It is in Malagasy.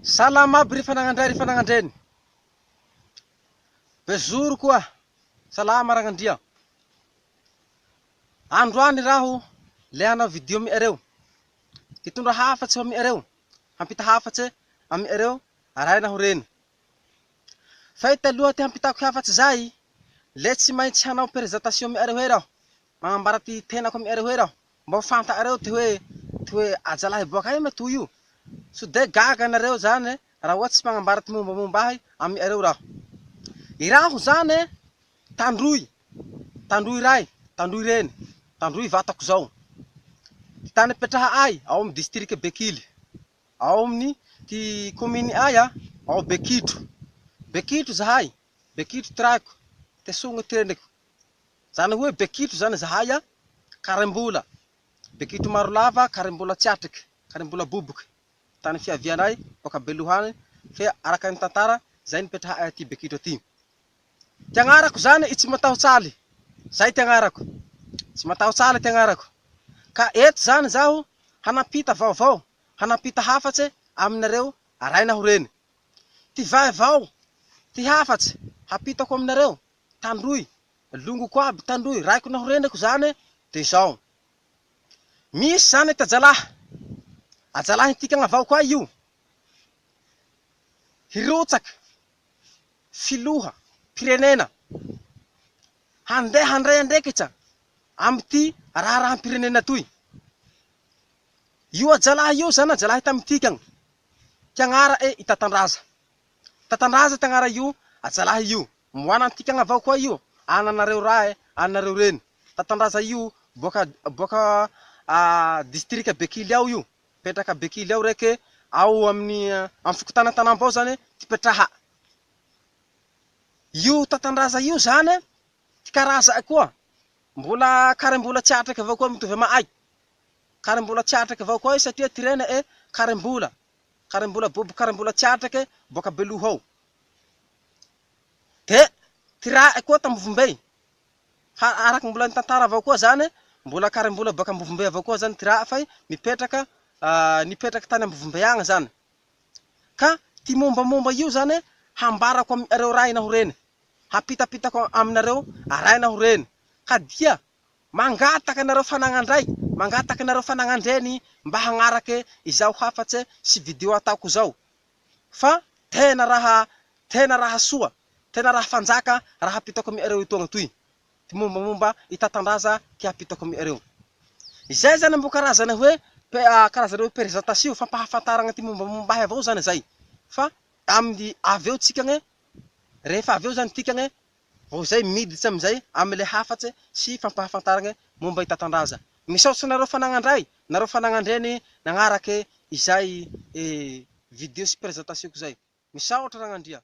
Salama aby ry fanagnandray ry fanagnandreny. Bezoro koa. Salama ragnandria. Androany raho le hanao video amiareo. Hitondra hafatsy ho amiareo. Hampita hafatse amiareo ray naho reny. Fa taloha ty hampitako hafatsy zay, le tsy maintsy hanao présentation amiareo hey raho. Magnambara ty tenako amiareo hey raho. Mba ho fanta'areo ty hoe ty hoe ajalahy boaka aia ma toy io? Sao de gaga nareo zany raha ohatsy tsy magnambara ty mombamomba ahy amiareo raho. Iraho zany Tandroy, tandroy ray, tandroy reny, tandroy vatako zao. Ty tany ipetraha'ay ao amin'ny district Bekily, ao amin'ny ty commune ay ao Bekitro. Bekitro zahay, Bekitro ty raiko, Tesogno ty reniko. Zany hoe Bekitro zany zahay Karimbola, Bekitro Marolava, Karimbola Tsiatriky, Karimbola Boboky. Tany fiavianay boaka Beloha any, fe araka ny tantara, zay nipetraha'ay aty Bekitro aty. Ty agnarako zany i Tsimatahotsaly, zay ty agnarako, Tsimatahotsaly ty agnarako. Ka eto zany zaho hanampita vaovao, hanampita hafatse aminareo ray naho reny. Ty vaivao, ty hafatse hapitako aminareo, tandroy, longoko aby tandroy, raiko naho reniko zany de zao. Misy zany ty ajalahy, ajalahintikagna avao koa io, hirotsaky filoha pirenena handeha handray andraikitra amin'ity raharaham-pirenena toy. Io ajalahy io zany ajalahy tamintikagna, ty agnara'e i Tatandraza. Tatandraza ty agnara io ajalahy io. Moana antikagna avao koa io, ananareo rae, anareo reny. Tatandraza io boaka boaka distrika Bekily ao io. Mipetraka Bekily ao reke, ao amin'ny amin'ny fokontany Antanambao zany ty ipetraha. Io Tatandraza io zany, ty karaza'e koa, mbola karembola tsy atraky avao koa mitovy ama'ay. Karembola tsy atraky avao koa io satria ty rene'e karembola, karembola bobo karembola tsy atrake boaka Beloha ao. De ty ra'e koa t'Ambovombe. Fa araky mbola nitantara avao koa zany, mbola karembola baka Ambovombe avao koa zany ty raha fay mipetraka nipetraky tany Ambovombe agny zany. Ka ty mombamomba io zany hambarako aminareo ray naho reny, hapitapitako aminareo ray naho reny, ka dia mangataka anareo fanagnan-dray, mangataka anareo fanagnan-dreny mba hagnarake izao hafatse sy video ataoko zao. Fa tena raha tena raha soa, tena raha fanjaka raha apitako amy iareo etoagna toy, ty mombamomba i Tatandraza ty apitako amy iareo. Izay zany mbo karazana hoe karazana hoe présentation, fampahafantaragna ty mombamomba ahy avao zany zay, fa amin'ny avy eo tsikagne, rehefa avy eo zany tikagne Vao izay miditra amin'izay amin'ilay hafatse sy fampahafantaragne momba i Tatandraza. Misaotra anareo fanagnandray, nareo fanagnandreny nagnarake izay video sy présentation-ko zay. Misaotra Ragnandria.